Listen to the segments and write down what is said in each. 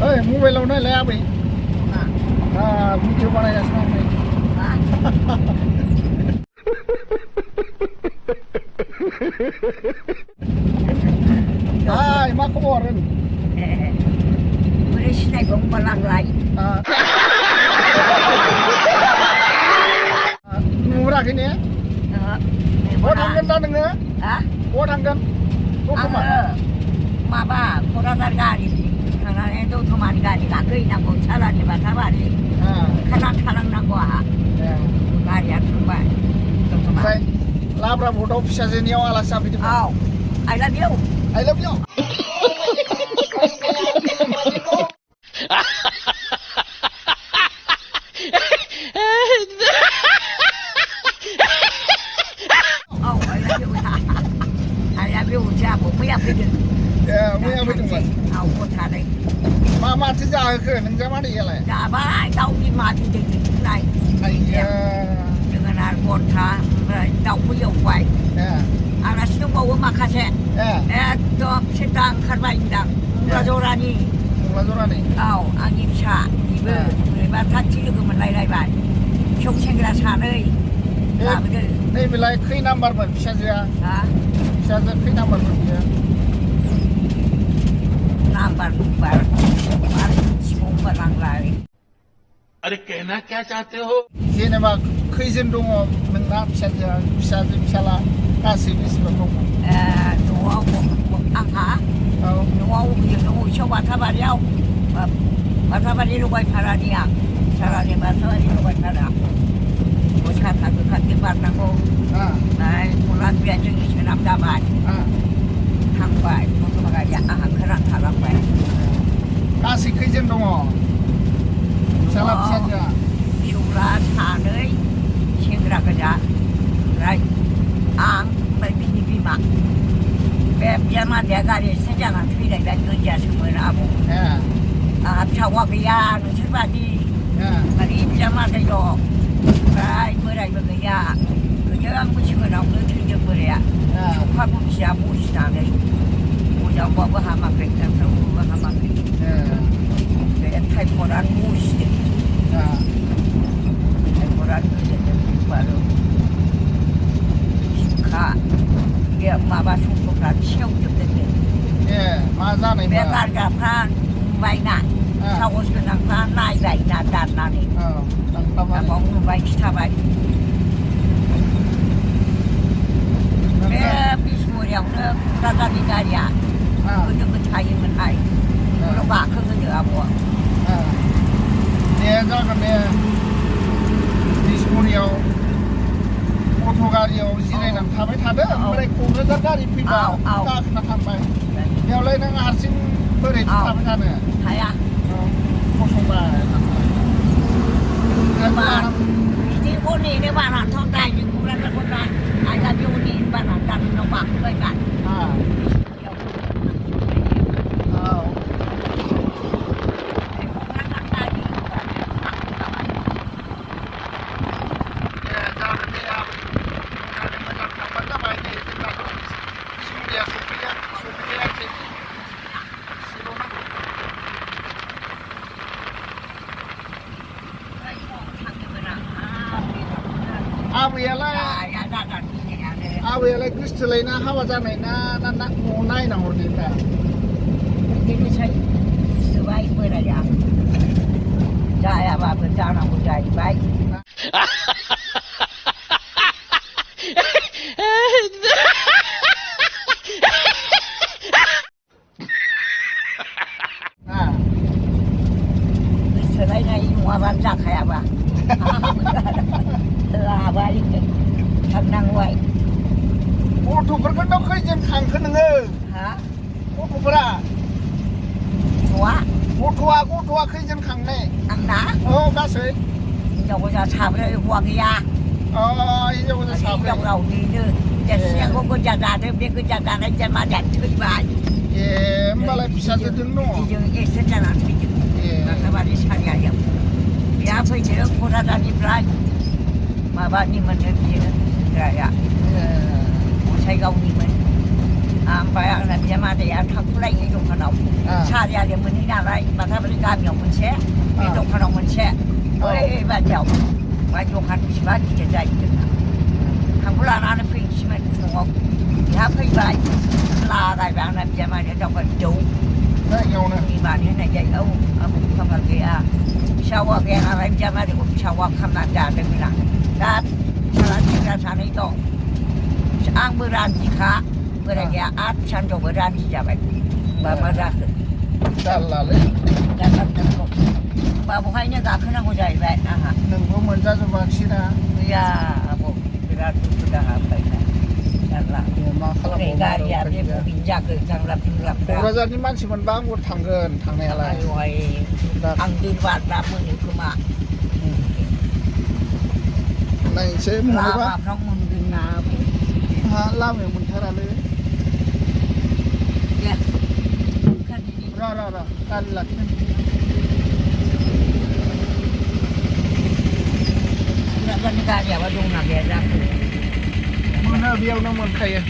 मबाइलाव नायलाय आबै भिडिअ बानायगासिनो आं मा खबर बोरै सिनायगौ होनबालाय नुहुराखै ने बहा थांगोन दा नोङो बहा थांगोन आङो माबा क'क्राझार गारि थांनानै दतमानि गारि गाखोहैनांगौ सालानि बाथाबारि खालांनांगौ आंहा गारिया थांबाय ओमफ्राय लाब्रा भटआव फिसाजोनियाव आलासि जाफैदों औ I love you I love you मैया फैदों मैया फैदोंमोन हरथारै माथो जाहोखो नोंजा मादैयालाय जाबाय दाउ बिमा बिदै दैनाय जोगोनार गरथा ओमफ्राय दाउखौ एवबाय आलासि दंबावो माखासे एकदम सिदा ओंखारबाय होनदां मुला जरानि औ आंनि फिसा बेबो बोरैबा थागथि लोगो मोनलायलायबाय फिसौ सेंग्रा सानै लाबोदो नैबेलाय खै नाम्बारमोन फिसाजोआ फिसाजो खै नाम्बारमोन बियो नाम्बार अरे कहना क्या चाहते हो जेनेबा खैजोन दङ नोंना फिसाजोआ फिसाजो फिसाला गासै बेसेबां दङ न'आव आंहा न'आव न'आव बाथाबारियाव बाथाबारि लगायफारानि आं सारानि बाथाबारि लगायफारा साथा गोखाखै बारनांगौ ओमफ्राय मुला बिया जोंनि सोनाब जाबाय थांबाय दतमा गारिया आंहा खोरान खालामबाय गासै खैजोन दङ फिसाला फिसाजोआ फिसौला सानै सेंग्रा गोजा ओमफ्राय आं ओमफ्राय बिनि बिमा बे बिजामादैया गारि एक्सिडेन्ट जानानै थैलायबाय गोजासोमोन आब' आंहा फिसावा गैया नोंसोर बादि माने बिजामादै दं ओमफ्राय बोरायबो गैया गोजों बैसोगोनावनो थैदों बोराया सखा गुथिया बसिनानै मोजांबाबो हामाखै गामफ्रावबो हामाखै बे टाइफयडआनो बसिदों टाइफयडआनो गोजोनदों बारु बिखा बे माबा समफ्रा सेवजोबदों मा जानाय बे गारग्राफ्रा नुबायना साहस गोनांफ्रा नायबाय ना दाननानै बाव नुबाय खिथाबाय बे बिसमुरियावनो क'क्राझारनि गारिया गोदोबो थायोमोनहाय बेखौल' गाखोहोदो आब'आ दे जागोन दे बिसमुरियाव अट' गारियाव जिरायनानै थाबाय थादो ओमफ्राय क'क्राझार गारि फैबा गाखोना थांबाय बेयावलाय नों हारसिं बोरै थाबाय थानो हाया गसंबाय बिदिखौ नेनो बाराथ' दायजों क'क्राझारखौ दा आयदा बेयाव नेनो बारा दामिनाव गाखोबायबा आबैयालाय गोसथोलायना हाबा जानाय ना न'आव नायना हरदों दा बिदिनोसै गोसथोबाय बोराया जायाबाबो जानांगौ जाहैबाय गोसथोलायनाय नङाबानो जाखायाबा लाबाय थांनांबाय गथ'फोरखौथ' खैजोन खांखो नोङो गथ'फोरा गथ'आ खैजोन खांनाय आंना गासै हिनजाव गोजा साब्रै हौवा गैया हिनजाव गोजा साब्रै हिनजाव रावनिनो देरसिनखौ गोजा जादों बे गोजा जानाय जामादैया थैबाय होमबालाय फिसाजोजों दङ बेजों एक्सिडेन्ट जानानै थैदों बाथाबारि सारियायाव बेहा फैदों क'क्राझारनिफ्राय माबानिमोननो बियो सेंग्राया गसाइगावनिमोन ओमफ्राय आंना बिजामादैया थांखुलायनाय दखानाव सारि आलि मोनहै नालाय बाथाबारि गामियाव मोनसे बे दखानाव मोनसे ओरैबायदियाव ओमफ्राय दखान बेसेबा गिदिर जायो जोंना थांखु लानानै फैनोसैमोन न'आव बिहा फैबाय लागायबाय आंना बिजामादैया दावबाय जौ बिमानि होननाय जायो आंबो खाफाल गैया फिसावा गैया नालाय बिजामादैखौ फिसावा खालामनानै जादोंमोन आं दा फिसाला सेंग्रा सानै दं आंबो रान्दिखा बोराया आरो सानजौबो रान्दि जाबाय होमबा मा जाखो जारलालै होमबा बहायनो गाखोनांगौ जाहैबाय आंहा नोंबो मोनजाजोबाखिसैना गैया आब' बिराद दुखु दाहा फैना जारला मा खालामबावनो गारिया बे बबेनि जाखो थांलाब फैलाब क'क्राझारनि मानसिमोनबा आंबो थांगोन थांनायालाय आं दैबारब्ला मोनो खोमा नायनोसै मोनोबा लामाफ्राव मोनगोन ना हा लामायाव मोनथारालै र' गारि लाखिनो क'क्राझारनि गारियाबा दंना गैया जाखो मोनो बेयावनो मोनखायो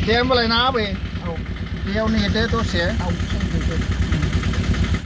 दे होमबालाय ना आबै औ बेयाव नेदो दसे औ